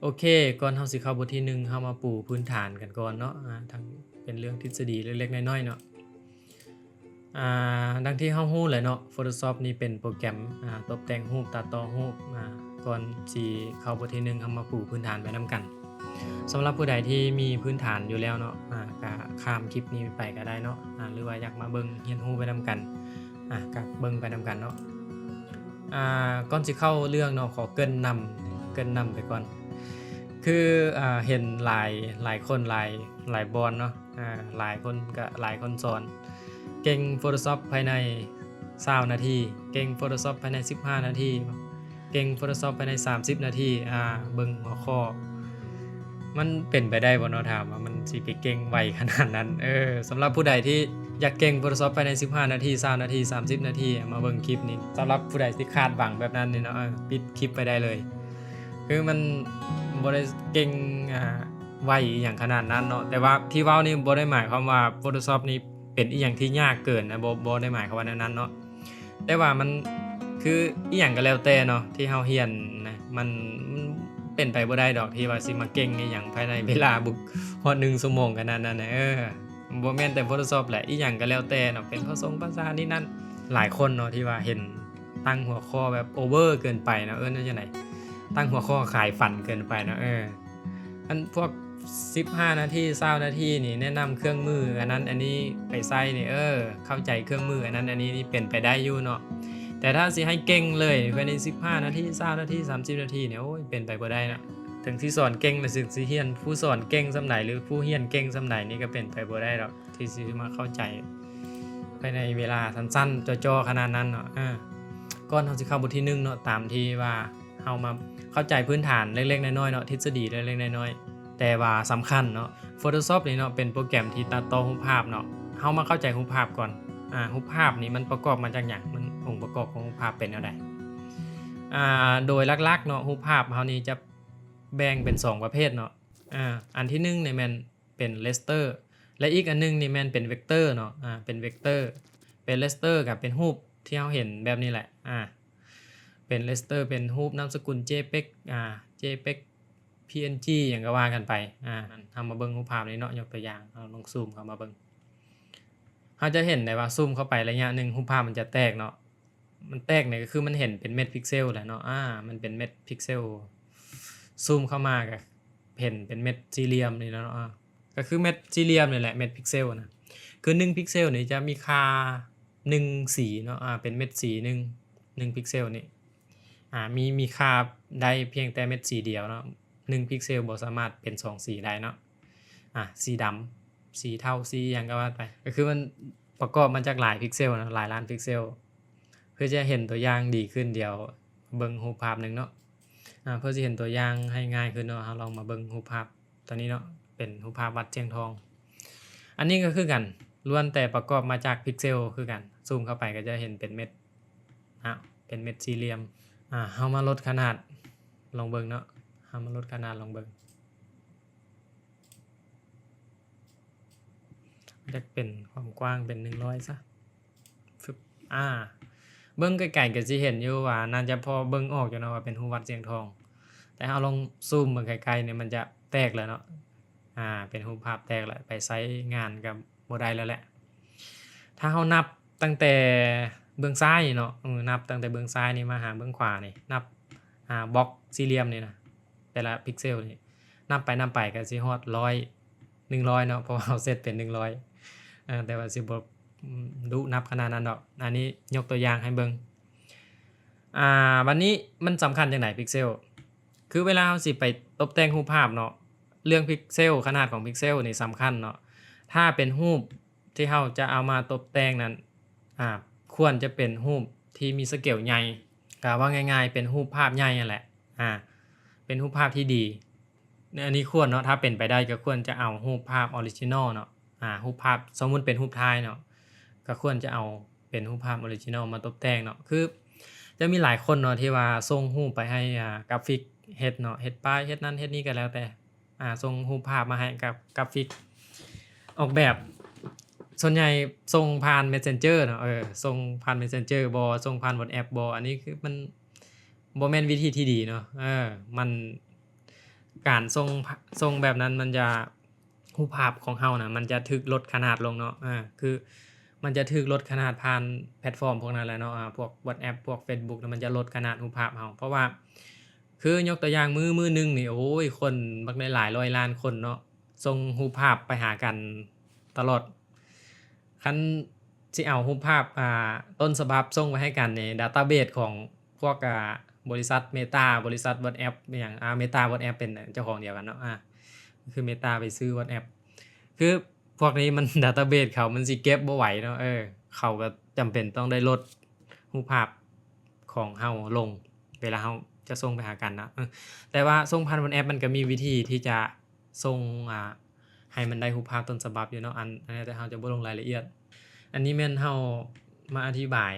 ໂອເຄ, ກ່ອນເຮົາຊິເຂົ້າບົດທີໜຶ່ງ ເຮົາມາປູພື້ນຖານກັນກ່ອນເນາະ, ອາ, ທັງເປັນເລື່ອງທິດສະດີເລັກໆນ້ອຍໆເນາະ. ອາ, ດັ່ງທີ່ເຮົາຮູ້ແຫຼະເນາະ, Photoshop ນີ້ເປັນໂປຣແກຣມ, ອາ, ຕົບແຕ່ງຮູບ, ຕັດຕໍ່ຮູບ, ອາ, ກ່ອນຊິເຂົ້າບົດທີໜຶ່ງ ເຮົາມາປູພື້ນຖານໄປນຳກັນ. ສຳລັບຜູ້ໃດທີ່ມີພື້ນຖານຢູ່ແລ້ວເນາະ, ອາ, ກະຂ້າມຄລິບນີ້ໄປກະໄດ້ເນາະ, ອາ, ຫຼືວ່າຢາກມາເບິ່ງຮຽນຮູ້ໄປນຳກັນ, ອາ, ກະເບິ່ງໄປນຳກັນເນາະ. ອາ, ກ່ອນຊິເຂົ້າເລື່ອງເນາະ, ຂໍເກີ່ນນຳ, ເກີ່ນນຳໄປກ່ອນ. ຄື, ອາ, ເຫັນຫຼາຍ, ຫຼາຍຄົນ, ຫຼາຍ, ຫຼາຍບ່ອນເນາະ, ອາ, ຫຼາຍຄົນກະຫຼາຍຄົນສອນ. ເກັ່ງ Photoshop ພາຍໃນຊາວນາທີ, ເກັ່ງ Photoshop ພາຍໃນສິບຫ້ານາທີ, ເກັ່ງ Photoshop ພາຍໃນສາມສິບນາທີ. ອາ, ເບິ່ງຫົວຂໍ້ ມັນເປັນໄປໄດ້ບໍ່ເນາະ, ຖາມວ່າມັນຊິໄປເກັ່ງໄວຂະໜາດນັ້ນ? ເອີ, ສຳລັບຜູ້ໃດທີ່ຢາກເກັ່ງ Photoshop ພາຍໃນສິບຫ້ານາທີ, ຊາວນາທີ, ສາມສິບນາທີ, ມາເບິ່ງຄລິບນີ້. ສຳລັບຜູ້ໃດທີ່ຄາດຫວັງແບບນັ້ນນີ້ເນາະ, ເອີ, ປິດຄລິບໄປໄດ້ເລີຍ. ຄືມັນບໍ່ໄດ້ເກັ່ງ, ອາ, ໄວອີ່ຫຍັງຂະໜາດນັ້ນເນາະ, ແຕ່ວ່າທີ່ເວົ້ານີ້ບໍ່ໄດ້ໝາຍຄວາມວ່າ Photoshop ນີ້ເປັນອີ່ຫຍັງທີ່ຍາກເກີນນະ, ບໍ່, ບໍ່ໄດ້ໝາຍຄວາມວ່າແນວນັ້ນເນາະ. ແຕ່ວ່າມັນ ຄືອີ່ຫຍັງກໍແລ້ວແຕ່ເນາະ ທີ່ເຮົາຮຽນນະ, ມັນ, ມັນເປັນໄປບໍ່ໄດ້ດອກທີ່ວ່າຊິມາເກັ່ງອີ່ຫຍັງພາຍໃນເວລາບໍ່ຮອດໜຶ່ງຊົ່ວໂມງຂະໜາດນັ້ນນະ. ເອີ, ບໍ່ແມ່ນແຕ່ Photoshop ແຫຼະ, ອີ່ຫຍັງກໍແລ້ວແຕ່ເນາະ, ເປັນພາສົງພາສານີ້ນັ້ນ. ຫຼາຍຄົນເນາະ ທີ່ວ່າເຫັນຕັ້ງຫົວຂໍ້ແບບ over ເກີນໄປເນາະ, ເອີ້ນວ່າຈັ່ງໃດ? ຕັ້ງຫົວຂໍ້ຂາຍຝັນເກີນໄປເນາະ. ເອີ, ອັນພວກສິບຫ້ານາທີ, ຊາວນາທີນີ້ ແນະນຳເຄື່ອງມືອັນນັ້ນອັນນີ້ໄປໃຊ້ນີ້, ເອີ, ເຂົ້າໃຈເຄື່ອງມືອັນນັ້ນອັນນີ້ນີ້ເປັນໄປໄດ້ຢູ່ເນາະ. ແຕ່ຖ້າຊິໃຫ້ເກັ່ງເລີຍພາຍໃນສິບຫ້ານາທີ, ຊາວນາທີ, ສາມສິບນາທີນີ້, ໂອ້ຍ, ເປັນໄປບໍ່ໄດ້ເນາະ. ເຖິງຊິສອນເກັ່ງ ຫຼື ເຖິງຊິຮຽນ, ຜູ້ສອນເກັ່ງສ່ຳໃດ ຫຼື ຜູ້ຮຽນເກັ່ງສ່ຳໃດນີ້ ກໍເປັນໄປບໍ່ໄດ້ດອກ ທີ່ຊິມາເຂົ້າໃຈພາຍໃນເວລາສັ້ນໆ ຈໍ່ໆ ຂະໜາດນັ້ນເນາະ. ເອີ, ກ່ອນເຮົາຊິເຂົ້າບົດທີໜຶ່ງເນາະ, ຕາມທີ່ວ່າ ເຮົາມາເຂົ້າໃຈພື້ນຖານເລັກໆນ້ອຍໆເນາະ, ທິດສະດີເລັກໆນ້ອຍໆ ແຕ່ວ່າສຳຄັນເນາະ. Photoshop ນີ້ເນາະ ເປັນໂປຣແກຣມທີ່ຕັດຕໍ່ຮູບພາບເນາະ. ເຮົາມາເຂົ້າໃຈຮູບພາບກ່ອນ. ອາ, ຮູບພາບນີ້ມັນປະກອບມາຈາກຫຍັງ? ມັນ ອົງປະກອບຂອງຮູບພາບເປັນແນວໃດ? ອາ, ໂດຍຫຼັກໆເນາະ, ຮູບພາບເຮົານີ້ຈະແບ່ງເປັນສອງປະເພດເນາະ. ອາ, ອັນທີໜຶ່ງນີ້ແມ່ນ ເປັນ raster ແລະ ອີກອັນໜຶ່ງນີ້ແມ່ນເປັນ vector ເນາະ, ອາ, ເປັນ vector ເປັນ raster ກໍເປັນຮູບທີ່ເຮົາເຫັນແບບນີ້ແຫຼະ, ອາ, ເປັນ raster ເປັນຮູບນາມສະກຸນ JPEG, ອາ, JPEG, PNG ຫຍັງກໍວ່າກັນໄປ. ອາ, ເຮົາມາເບິ່ງຮູບພາບນີ້ເນາະ, ຍົກຕົວຢ່າງ ເຮົາລອງຊູມເຂົ້າມາເບິ່ງ, ເຮົາຈະເຫັນໄດ້ວ່າຊູມເຂົ້າໄປໄລຍະໜຶ່ງ ຮູບພາບມັນຈະແຕກເນາະ. ມັນແຕກນີ້ກໍຄືມັນເຫັນເປັນເມັດພິກເຊວແຫຼະເນາະ, ອາ, ມັນເປັນເມັດພິກເຊວ. ຊູມເຂົ້າມາກໍເຫັນເປັນເມັດສີ່ຫຼ່ຽມນີ້ແຫຼະເນາະ, ອາ, ກໍຄືເມັດສີ່ຫຼ່ຽມນີ້ແຫຼະ, ເມັດພິກເຊວນະ. ຄືໜຶ່ງພິກເຊວນີ້ຈະມີຄ່າໜຶ່ງສີເນາະ, ອາ, ເປັນເມັດສີໜຶ່ງ, ໜຶ່ງພິກເຊວນີ້, ອາ, ມີ, ມີຄ່າໄດ້ພຽງແຕ່ເມັດສີດຽວເນາະ. ໜຶ່ງພິກເຊວບໍ່ສາມາດເປັນສອງສີໄດ້ເນາະ, ອາ, ສີດຳ, ສີເທົາ, ສີຫຍັງກໍວ່າໄປ. ກໍຄືມັນປະກອບມາຈາກຫຼາຍພິກເຊວເນາະ, ຫຼາຍລ້ານພິກເຊວ. ເພື່ອຈະເຫັນຕົວຢ່າງດີຂຶ້ນ, ດຽວເບິ່ງຮູບພາບໜຶ່ງເນາະ. ອາ, ເພື່ອຊິເຫັນຕົວຢ່າງໃຫ້ງ່າຍຂຶ້ນເນາະ, ເຮົາລອງມາເບິ່ງຮູບພາບຕົວນີ້ເນາະ, ເປັນຮູບພາບວັດຊຽງທອງ. ອັນນີ້ກໍຄືກັນ, ລ້ວນແຕ່ປະກອບມາຈາກພິກເຊວຄືກັນ. ຊູມເຂົ້າໄປກໍຈະເຫັນເປັນເມັດນະ, ເປັນເມັດສີ່ຫຼ່ຽມ. ອາ, ເຮົາມາລົດຂະໜາດລອງເບິ່ງເນາະ, ເຮົາມາລົດຂະໜາດລອງເບິ່ງ. ຢາກເປັນຄວາມກວ້າງເປັນໜຶ່ງຮ້ອຍຊະ. ຟຶບ, ອາ, ເບິ່ງໄກໆກໍຊິເຫັນຢູ່ວ່າ ໜ້າຈະພໍເບິ່ງອອກຢູ່ເນາະວ່າເປັນຮູບວັດຊຽງທອງ, ແຕ່ເຮົາລອງຊູມເບິ່ງໃກ້ໆນີ້ ມັນຈະແຕກແລ້ວເນາະ. ອາ, ເປັນຮູບພາບແຕກແລ້ວ, ໄປໃຊ້ງານກໍບໍ່ໄດ້ແລ້ວແຫຼະ. ຖ້າເຮົານັບຕັ້ງແຕ່ເບື້ອງຊ້າຍເນາະ, ເອີ, ນັບຕັ້ງແຕ່ເບື້ອງຊ້າຍນີ້ມາຫາເບື້ອງຂວານີ້, ນັບ, ອາ, ບລັອກສີ່ຫຼ່ຽມນີ້ນະ, ແຕ່ລະພິກເຊວນີ້, ນັບໄປນັບໄປກໍຊິຮອດຮ້ອຍ, ໜຶ່ງຮ້ອຍເນາະ, ເພາະວ່າເຮົາເຊັດເປັນໜຶ່ງຮ້ອຍ, ເອີ, ແຕ່ວ່າຊິບໍ່, ອືມ, ດຸນັບຂະໜາດນັ້ນດອກ. ອັນນີ້ຍົກຕົວຢ່າງໃຫ້ເບິ່ງ. ອາ, ບັດນີ້ມັນສຳຄັນຈັ່ງໃດພິກເຊວ? ຄືເວລາເຮົາຊິໄປຕົບແຕ່ງຮູບພາບເນາະ, ເລື່ອງພິກເຊວ, ຂະໜາດຂອງພິກເຊວນີ້ສຳຄັນເນາະ. ຖ້າເປັນຮູບ ທີ່ເຮົາຈະເອົາມາຕົບແຕ່ງນັ້ນ, ອາ, ຄວນຈະເປັນຮູບທີ່ມີສະເກວໃຫຍ່, ກໍເວົ້າງ່າຍໆ ເປັນຮູບພາບໃຫຍ່ຫັ້ນແຫຼະ, ອາ, ເປັນຮູບພາບທີ່ດີ. ອັນນີ້ຄວນເນາະ, ຖ້າເປັນໄປໄດ້ກໍຄວນຈະເອົາຮູບພາບ original ເນາະ, ອາ, ຮູບພາບ, ສົມມຸດເປັນຮູບຖ່າຍເນາະ, ກໍຄວນຈະເອົາເປັນຮູບພາບ original ມາຕົບແຕ່ງເນາະ. ຄືຈະມີຫຼາຍຄົນເນາະ ທີ່ວ່າສົ່ງຮູບໄປໃຫ້, ອາ, ກຣາຟິກເຮັດເນາະ, ເຮັດປ້າຍ, ເຮັດນັ້ນເຮັດນີ້ກໍແລ້ວແຕ່. ອາ, ສົ່ງຮູບພາບມາໃຫ້ກັບກຣາຟິກອອກແບບ, ສ່ວນໃຫຍ່ສົ່ງຜ່ານ Messenger ເນາະ, ເອີ, ສົ່ງຜ່ານ Messenger ບໍ່, ສົ່ງຜ່ານ WhatsApp ບໍ່, ອັນນີ້ຄືມັນບໍ່ແມ່ນວິທີທີ່ດີເນາະ, ເອີ, ມັນ ການສົ່ງ ສົ່ງແບບນັ້ນມັນຈະ ຮູບພາບຂອງເຮົານະ ມັນຈະຖືກລົດຂະໜາດລົງເນາະ ອາ ຄືມັນຈະຖືກລົດຂະໜາດຜ່ານແພລດຟອມພວກນັ້ນແຫຼະເນາະ ອາ ພວກ WhatsApp ພວກ Facebook ນະ ມັນຈະລົດຂະໜາດຮູບພາບເຮົາ ເພາະວ່າ ຄືຍົກຕົວຢ່າງມື້ ມື້ໜຶ່ງນີ້ ໂອ້ຍ ຄົນບັກຫຼາຍໆ ຮ້ອຍລ້ານຄົນເນາະ ສົ່ງຮູບພາບໄປຫາກັນຕະຫຼອດ ຄັນຊິເອົາຮູບພາບ ອ່າ ຕົ້ນສະບັບສົ່ງໄປໃຫ້ກັນນີ້ database ຂອງພວກ ອ່າ ບໍລິສັດ Meta ບໍລິສັດ WhatsApp ອີ່ຫຍັງ ອ່າ Meta WhatsApp ເປັນເຈົ້າຂອງດຽວກັນເນາະ ອ່າ ຄື Meta ໄປຊື້ WhatsApp ຄືພວກນີ້ມັນ database ເຂົາມັນຊິເກັບບໍ່ໄຫວເນາະ ເອີ ເຂົາກໍຈຳເປັນຕ້ອງໄດ້ລົດຮູບພາບຂອງເຮົາລົງ ເວລາເຮົາຈະສົ່ງໄປຫາກັນນະ ເອີ ແຕ່ວ່າສົ່ງຜ່ານ WhatsApp ມັນກໍມີວິທີທີ່ຈະ ສົ່ງ ອ່າ ໃຫ້ມັນໄດ້ຮູບພາບຕົ້ນສະບັບຢູ່ເນາະ ອັນ ອັນນີ້ແຕ່ເຮົາຈະບໍ່ລົງລາຍລະອຽດ ອັນນີ້ແມ່ນເຮົາມາອະທິບາຍ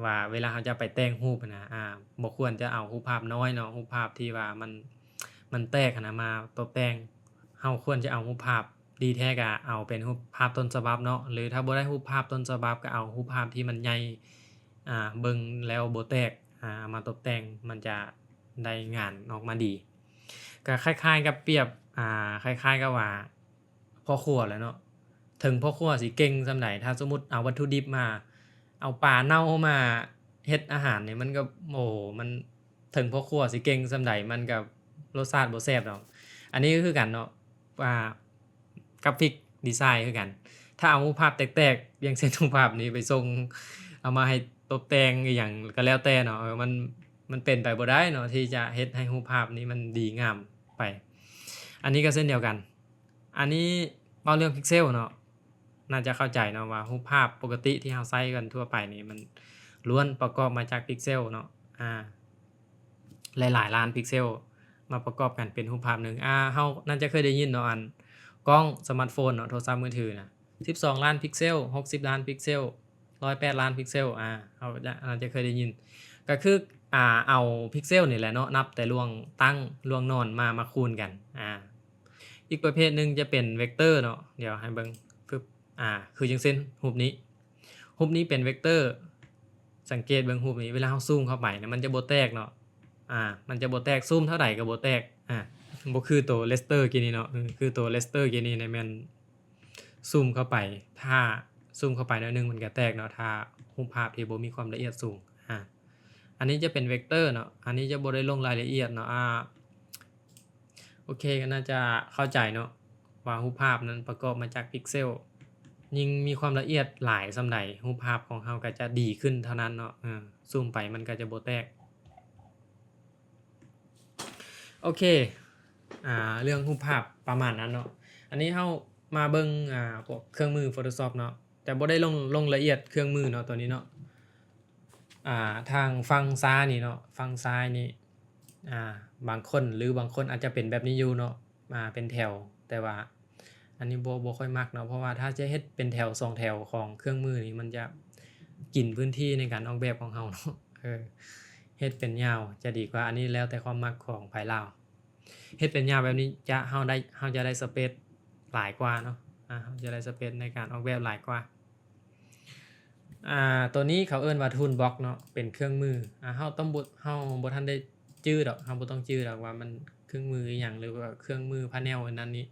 ວ່າ ເວລາເຮົາຈະໄປແຕ່ງຮູບນະ ອ່າ ບໍ່ຄວນຈະເອົາຮູບພາບນ້ອຍເນາະ ຮູບພາບທີ່ວ່າມັນ ມັນແຕກຫັ້ນນະ ມາຕົບແຕ່ງ ເຮົາຄວນຈະເອົາຮູບພາບ ດີແທ້ກະເອົາເປັນຮູບພາບຕົ້ນສະບັບເນາະ ຫຼືຖ້າບໍ່ໄດ້ຮູບພາບຕົ້ນສະບັບ ກະເອົາຮູບພາບທີ່ມັນໃຫຍ່ ອ່າ ເບິ່ງແລ້ວບໍ່ແຕກ ອ່າ ເອົາມາຕົບແຕ່ງ ມັນຈະໄດ້ງານອອກມາດີ. ກະຄ້າຍໆກັບປຽບ ອ່າ ຄ້າຍໆກັບວ່າພໍ່ຄົວແຫຼະເນາະ ເຖິງພໍ່ຄົວຊິເກັ່ງສ່ຳໃດ ຖ້າສົມມຸດເອົາວັດຖຸດິບມາ ເອົາປາເນົ່າມາເຮັດອາຫານນີ້ ມັນກໍ ໂອ້ ມັນ ເຖິງພໍ່ຄົວຊິເກັ່ງສ່ຳໃດ ມັນກໍລົດຊາດບໍ່ແຊບດອກ. ອັນນີ້ກໍຄືກັນເນາະ ວ່າກຣາຟິກດີໄຊຄືກັນ ຖ້າເອົາຮູບພາບແຕກໆ ຢ່າງເຊັ່ນຮູບພາບນີ້ໄປສົ່ງ ເອົາມາໃຫ້ຕົບແຕ່ງອີ່ຫຍັງກໍແລ້ວແຕ່ເນາະ ເອີ ມັນ ມັນເປັນໄປບໍ່ໄດ້ເນາະ ທີ່ຈະເຮັດໃຫ້ຮູບພາບນີ້ມັນດີງາມໄປ. ອັນນີ້ກໍເຊັ່ນດຽວກັນ ອັນນີ້ເວົ້າເລື່ອງພິກເຊວເນາະ ໜ້າຈະເຂົ້າໃຈເນາະວ່າຮູບພາບປົກກະຕິທີ່ເຮົາໃຊ້ກັນທົ່ວໄປນີ້ ມັນລ້ວນປະກອບມາຈາກພິກເຊວເນາະ ອ່າ ຫຼາຍໆລ້ານພິກເຊວມາປະກອບກັນເປັນຮູບພາບໜຶ່ງ. ອ່າ ເຮົາໜ້າຈະເຄີຍໄດ້ຍິນເນາະ ອັນກ້ອງສະມາດໂຟນເນາະ ໂທລະສັບມືຖືນະ ສິບສອງລ້ານພິກເຊວ ຫົກສິບລ້ານພິກເຊວ ຮ້ອຍແປດລ້ານພິກເຊວ ອ່າ ເຮົາໜ້າຈະເຄີຍໄດ້ຍິນ ກໍຄື ອ່າ ເອົາພິກເຊວນີ້ແຫຼະເນາະ ນັບແຕ່ລວງຕັ້ງລວງນອນມາ ມາຄູນກັນ ອ່າ ອີກປະເພດໜຶ່ງຈະເປັນເວັກເຕີເນາະ ດຽວໃຫ້ເບິ່ງ ປຶບ ອ່າ ຄືຈັ່ງເຊັ່ນຮູບນີ້ ຮູບນີ້ເປັນເວັກເຕີ ສັງເກດເບິ່ງຮູບນີ້ ເວລາເຮົາຊູມເຂົ້າໄປນະ ມັນຈະບໍ່ແຕກເນາະ ອ່າ ມັນຈະບໍ່ແຕກ ຊູມເທົ່າໃດກໍບໍ່ແຕກ ອ່າ ບໍ່ຄືໂຕເຣສເຕີກີ້ນີ້ເນາະ ເອີ ຄືໂຕເຣສເຕີກີ້ນີ້ນະ ແມ່ນຊູມເຂົ້າໄປ ຖ້າຊູມເຂົ້າໄປໜ້ອຍໜຶ່ງມັນກໍແຕກເນາະ ຖ້າຮູບພາບທີ່ບໍ່ມີຄວາມລະອຽດສູງ ອ່າ ອັນນີ້ຈະເປັນເວັກເຕີເນາະ ອັນນີ້ຈະບໍ່ໄດ້ລົງລາຍລະອຽດເນາະ ອ່າ ໂອເຄ ກໍໜ້າຈະເຂົ້າໃຈເນາະ ວ່າຮູບພາບນັ້ນປະກອບມາຈາກພິກເຊວ ຍິ່ງມີຄວາມລະອຽດຫຼາຍສ່ຳໃດ ຮູບພາບຂອງເຮົາກໍຈະດີຂຶ້ນເທົ່ານັ້ນເນາະ ເອີ ຊູມໄປມັນກໍຈະບໍ່ແຕກ. ໂອເຄ ອ່າ ເລື່ອງຮູບພາບປະມານນັ້ນເນາະ ອັນນີ້ເຮົາມາເບິ່ງ ອ່າ ພວກເຄື່ອງມື Photoshop ເນາະ ແຕ່ບໍ່ໄດ້ລົງ ລົງລະອຽດເຄື່ອງມືເນາະ ຕົວນີ້ເນາະ ອ່າ ທາງຝັ່ງຊ້າຍນີ້ເນາະ ຝັ່ງຊ້າຍນີ້ ອ່າ ບາງຄົນ ຫຼື ບາງຄົນອາດຈະເປັນແບບນີ້ຢູ່ເນາະ ອ່າ ເປັນແຖວ ແຕ່ວ່າອັນນີ້ບໍ່ ບໍ່ຄ່ອຍມັກເນາະ ເພາະວ່າຖ້າຈະເຮັດເປັນແຖວສອງແຖວຂອງເຄື່ອງມືນີ້ ມັນຈະກິນພື້ນທີ່ໃນການອອກແບບຂອງເຮົາເນາະ ເອີ ເຮັດເປັນຍາວຈະດີກວ່າ ອັນນີ້ແລ້ວແຕ່ຄວາມມັກຂອງໃຜລາວ. ເຮັດເປັນຍາວແບບນີ້ຈະ ເຮົາໄດ້ ເຮົາຈະໄດ້ສະເປດຫຼາຍກວ່າເນາະ ອ່າ ເຮົາຈະໄດ້ສະເປດໃນການອອກແບບຫຼາຍກວ່າ ອ່າ ໂຕນີ້ເຂົາເອີ້ນວ່າ Toolbox ເນາະ ເປັນເຄື່ອງມື ອ່າ ເຮົາຕ້ອງບໍ່ ເຮົາບໍ່ທັນໄດ້ຈື່ດອກ ເຮົາບໍ່ຕ້ອງຈື່ດອກວ່າມັນເຄື່ອງມືອີ່ຫຍັງ ຫຼືວ່າເຄື່ອງມືພາແນວອັນນັ້ນນີ້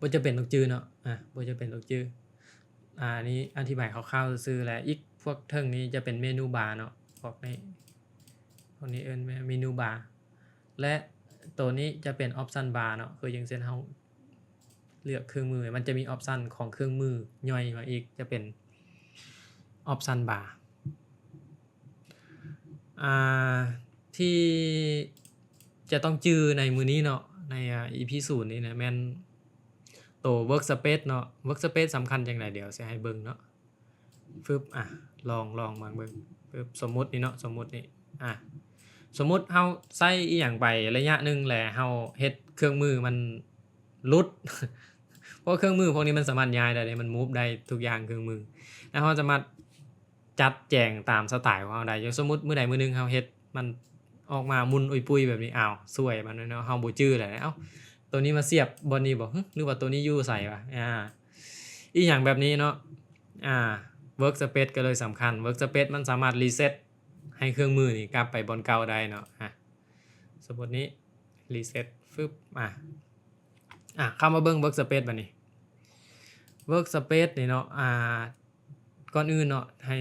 ບໍ່ຈຳເປັນຕ້ອງຈື່ເນາະ ອ່າ ບໍ່ຈຳເປັນຕ້ອງຈື່ ອ່າ ອັນນີ້ອະທິບາຍຄ່າວໆຊື່ໆ ແລະ ອີກພວກເທິງນີ້ຈະເປັນເມນູບາເນາະ ພວກນີ້ ພວກນີ້ເອີ້ນເມ ເມນູບາ ແລະ ໂຕນີ້ຈະເປັນ Option Bar ເນາະ ຄືຢ່າງເຊັ່ນເຮົາເລືອກເຄື່ອງມື ມັນຈະມີ Option ຂອງເຄື່ອງມືຍ່ອຍມາອີກ ຈະເປັນ Option Bar ອ່າ ທີ່ຈະຕ້ອງຈື່ໃນມື້ນີ້ເນາະ ໃນ ອ່າ ອີພີສູນນີ້ນະ ແມ່ນໂຕ Workspace ເນາະ Workspace ສຳຄັນຈັ່ງໃດ ດຽວຊິໃຫ້ເບິ່ງເນາະ. ຟຶບ ອ່ະ ລອງ ລອງມາເບິ່ງ ຟຶບ ສົມມຸດນີ້ເນາະ ສົມມຸດນີ້ ອ່ະ ສົມມຸດເຮົາໃຊ້ອີ່ຫຍັງໄປໄລຍະໜຶ່ງແລ້ວ ເຮົາເຮັດເຄື່ອງມືມັນຫຼຸດ ເພາະເຄື່ອງມືພວກນີ້ມັນສາມາດຍ້າຍໄດ້ເດ້ ມັນ move ໄດ້ທຸກຢ່າງ ເຄື່ອງມື ແລ້ວເຮົາສາມາດຈັດແຈງຕາມສະໄຕຂອງເຮົາໄດ້ ຢ່າງສົມມຸດມື້ໃດມື້ໜຶ່ງເຮົາເຮັດມັນອອກມາໝຸ່ນອຸຍປຸຍແບບນີ້ ອ້າວ ສວຍ ບາດນີ້ເນາະ ເຮົາບໍ່ຈື່ແລ້ວ ເອົ້າ ໂຕນີ້ມາສຽບບ່ອນນີ້ບໍ ຫຶ ຫຼືວ່າໂຕນີ້ຢູ່ໃສວະ ອ່າ ອີ່ຫຍັງແບບນີ້ເນາະ ອ່າ Workspace ກໍເລີຍສຳຄັນ Workspace ມັນສາມາດ reset ໃຫ້ເຄື່ອງມືນີ້ກັບໄປບ່ອນເກົ່າໄດ້ເນາະ ອ່າ ສົມມຸດນີ້ reset ປຶບ ອາ ອາ ເຂົ້າມາເບິ່ງ Workspace ບັດນີ້ Workspace ນີ້ເນາະ ອາ ກ່ອນອື່ນເນາະ ໃຫ້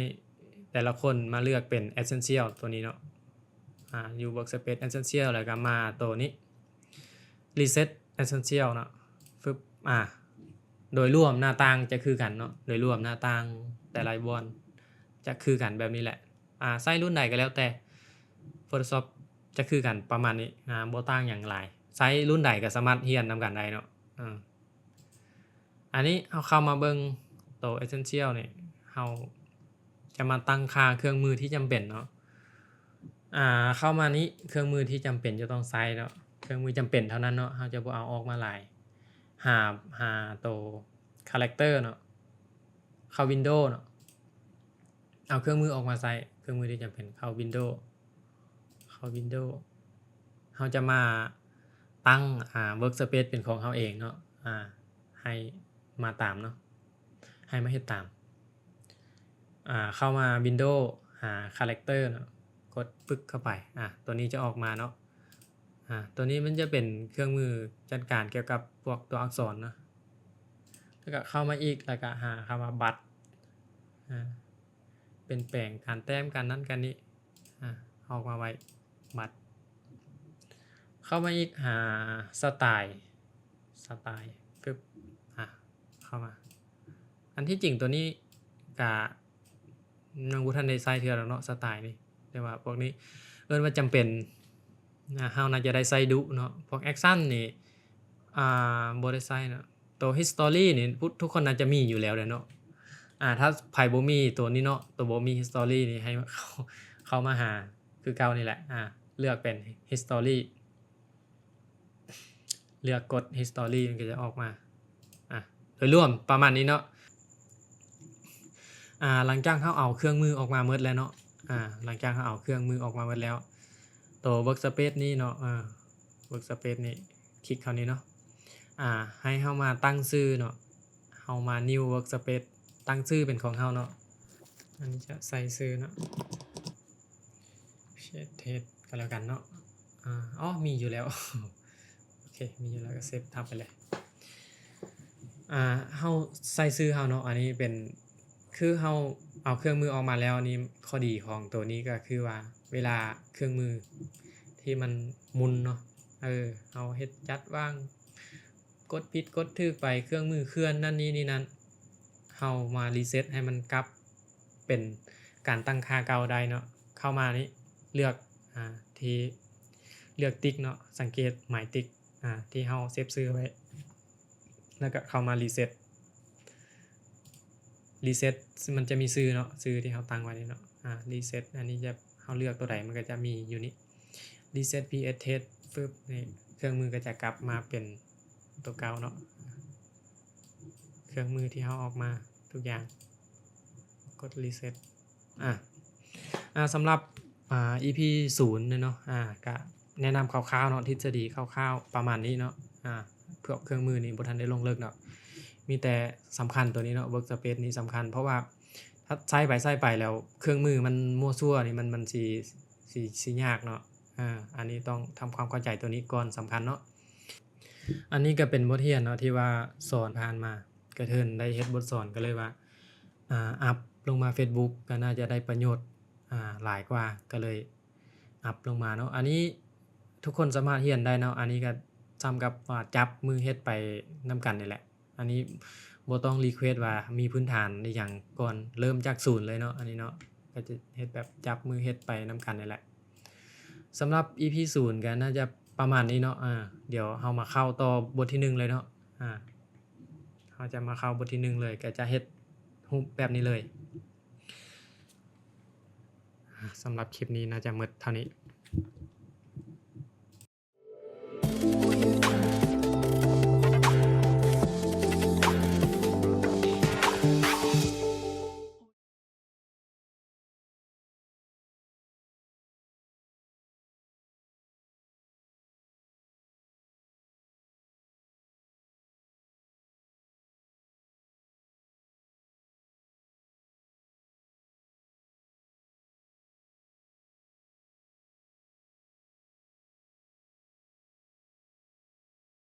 ແຕ່ລະຄົນມາເລືອກເປັນ Essential ໂຕນີ້ເນາະ ອາ ຢູ່ Workspace Essential ແລ້ວກໍມາໂຕນີ້ Reset Essential ເນາະ ຟຶບ ອາ ໂດຍລວມໜ້າຕ່າງຈະຄືກັນເນາະ ໂດຍລວມໜ້າຕ່າງແຕ່ລະບ່ອນຈະຄືກັນແບບນີ້ແຫຼະ ອາ ໃຊ້ລຸ້ນໃດກໍແລ້ວແຕ່ Photoshop ຈະຄືກັນປະມານນີ້ ອາ ບໍ່ຕ່າງຫຍັງຫຼາຍ ໃຊ້ລຸ້ນໃດກໍສາມາດຮຽນນຳກັນໄດ້ເນາະ ອາ ອັນນີ້ເຮົາເຂົ້າມາເບິ່ງໂຕ Essential ນີ້ ເຮົາຈະມາຕັ້ງຄ່າເຄື່ອງມືທີ່ຈຳເປັນເນາະ ອາ ເຂົ້າມານີ້ ເຄື່ອງມືທີ່ຈຳເປັນຈະຕ້ອງໃຊ້ເນາະ ເຄື່ອງມືຈຳເປັນເທົ່ານັ້ນເນາະ ເຮົາຈະບໍ່ເອົາອອກມາຫຼາຍ ຫາ ຫາໂຕ Character ເນາະ ເຂົ້າ Window ເນາະ ເອົາເຄື່ອງມືອອກມາໃຊ້ ເຄື່ອງມືທີ່ຈຳເປັນ ເຂົ້າ Window ເຂົ້າ Window ເຮົາຈະມາຕັ້ງ ອາ Workspace ເປັນຂອງເຮົາເອງເນາະ ອາ ໃຫ້ມາຕາມເນາະ ໃຫ້ມາເຮັດຕາມ ອາ ເຂົ້າມາ Window ຫາ Character ເນາະ ກົດປຶກເຂົ້າໄປ ອາ ຕົວນີ້ຈະອອກມາເນາະ ອາ ຕົວນີ້ມັນຈະເປັນເຄື່ອງມືຈັດການກ່ຽວກັບພວກຕົວອັກສອນເນາະ ແລ້ວກໍເຂົ້າມາອີກ ແລ້ວກໍຫາຄຳວ່າ Brush ອາ ເປັນແປງການແຕ້ມ ການນັ້ນການນີ້ ອາ ເອົາມາໄວ້ Brush ເຂົ້າມາອີກ ຫາ Style Style ປຶບ ອາ ເຂົ້າມາ ອັນທີ່ຈິງຕົວນີ້ກະຍັງບໍ່ທັນໄດ້ໃຊ້ເທື່ອດອກເນາະ Style ນີ້ ແຕ່ວ່າພວກນີ້ເອີ້ນວ່າຈຳເປັນ ອາ ເຮົາໜ້າຈະໄດ້ໃຊ້ດຸເນາະ ພວກ Action ນີ້ ອາ ບໍ່ໄດ້ໃຊ້ເນາະ ໂຕ History ນີ້ ທຸກຄົນໜ້າຈະມີຢູ່ແລ້ວແຫຼະເນາະ ອາ ຖ້າໃຜບໍ່ມີໂຕນີ້ເນາະ ໂຕບໍ່ມີ History ນີ້ ໃຫ້ເຂົ້າ ເຂົ້າມາຫາຄືເກົ່ານີ້ແຫຼະ ອາ ເລືອກເປັນ History ເລືອກກົດ History ມັນກໍຈະອອກມາ ອາ ໂດຍລວມປະມານນີ້ເນາະ ອາ ຫຼັງຈາກເຮົາເອົາເຄື່ອງມືອອກມາໝົດແລ້ວເນາະ ອາ ຫຼັງຈາກເຮົາເອົາເຄື່ອງມືອອກມາໝົດແລ້ວ ໂຕ Workspace ນີ້ເນາະ ອາ Workspace ນີ້ ຄລິກເຂົ້ານີ້ເນາະ ອາ ໃຫ້ເຮົາມາຕັ້ງຊື່ເນາະ ເຮົາມາ New Workspace ຕັ້ງຊື່ເປັນຂອງເຮົາເນາະ ອັນນີ້ຈະໃສ່ຊື່ເນາະ P H T ກໍແລ້ວກັນເນາະ ອາ ອໍ ມີຢູ່ແລ້ວ ໂອເຄ ມີຢູ່ແລ້ວກໍເຊບທັບໄປເລີຍ ອາ ເຮົາໃສ່ຊື່ເຮົາເນາະ ອັນນີ້ເປັນ ຄືເຮົາເອົາເຄື່ອງມືອອກມາແລ້ວນີ້ ຂໍ້ດີຂອງໂຕນີ້ກໍຄືວ່າ ເວລາເຄື່ອງມືທີ່ມັນໝຸນເນາະ ເອີ ເຮົາເຮັດຈັດວາງ ກົດຜິດກົດຖືກໄປ ເຄື່ອງມືເຄື່ອນນັ້ນນີ້ນີ້ນັ້ນ ເຮົາມາ reset ໃຫ້ມັນກັບເປັນການຕັ້ງຄ່າເກົ່າໄດ້ເນາະ ເຂົ້າມານີ້ ເລືອກ ອາ ທີ່ ເລືອກຕິກເນາະ ສັງເກດໝາຍຕິກ ອາ ທີ່ເຮົາເຊບຊື່ໄວ້ ແລ້ວກໍເຂົ້າມາ reset reset ມັນຈະມີຊື່ເນາະ ຊື່ທີ່ເຮົາຕັ້ງໄວ້ນີ້ເນາະ ອາ reset ອັນນີ້ຈະ ເຮົາເລືອກຕົວໃດ ມັນກໍຈະມີຢູ່ນີ້ reset P H T ຟຶບ ນີ້ ເຄື່ອງມືກໍຈະກັບມາເປັນຕົວເກົ່າເນາະ ເຄື່ອງມືທີ່ເຮົາອອກມາທຸກຢ່າງ ກົດ reset ອາ ອາ ສຳລັບ ອາ ອີພີສູນເນາະ ອາ ກະແນະນຳຄ່າວໆເນາະ ທິດສະດີຄ່າວໆປະມານນີ້ເນາະ ອາ ພວກເຄື່ອງມືນີ້ບໍ່ທັນໄດ້ລົງເລິກດອກ ມີແຕ່ສຳຄັນຕົວນີ້ເນາະ Workspace ນີ້ສຳຄັນ ເພາະວ່າຖ້າໃຊ້ໄປໃຊ້ໄປແລ້ວ ເຄື່ອງມືມັນມົ້ວຊົ່ວນີ້ ມັນ ມັນຊິ ຊິ ຊິຍາກເນາະ ອາ ອັນນີ້ຕ້ອງທຳຄວາມເຂົ້າໃຈຕົວນີ້ກ່ອນ ສຳຄັນເນາະ ອັນນີ້ກໍເປັນບົດຮຽນເນາະ ທີ່ວ່າສອນຜ່ານມາ ກະເທີນໄດ້ເຮັດບົດສອນ ກໍເລີຍວ່າ ອາ ອັບລົງມາ Facebook ກໍໜ້າຈະໄດ້ປະໂຫຍດ ອາ ຫຼາຍກວ່າ ກໍເລີຍອັບລົງມາເນາະ ອັນນີ້ທຸກຄົນສາມາດຮຽນໄດ້ເນາະ ອັນນີ້ກໍສ່ຳກັບວ່າຈັບມືເຮັດໄປນຳກັນນີ້ແຫຼະ ອັນນີ້ບໍ່ຕ້ອງ request ວ່າມີພື້ນຖານອີ່ຫຍັງກ່ອນ ເລີ່ມຈາກສູນເລີຍເນາະ ອັນນີ້ເນາະ ກໍຈະເຮັດແບບຈັບມືເຮັດໄປນຳກັນນີ້ແຫຼະ ສຳລັບອີພີສູນກໍໜ້າຈະປະມານນີ້ເນາະ ອາ ດຽວເຮົາມາເຂົ້າຕໍ່ບົດທີໜຶ່ງເລີຍເນາະ ອາ ເຮົາຈະມາເຂົ້າບົດທີໜຶ່ງເລີຍ ກໍຈະເຮັດຮູບແບບນີ້ເລີຍ ອາ ສຳລັບຄລິບນີ້ໜ້າຈະໝົດເທົ່ານີ້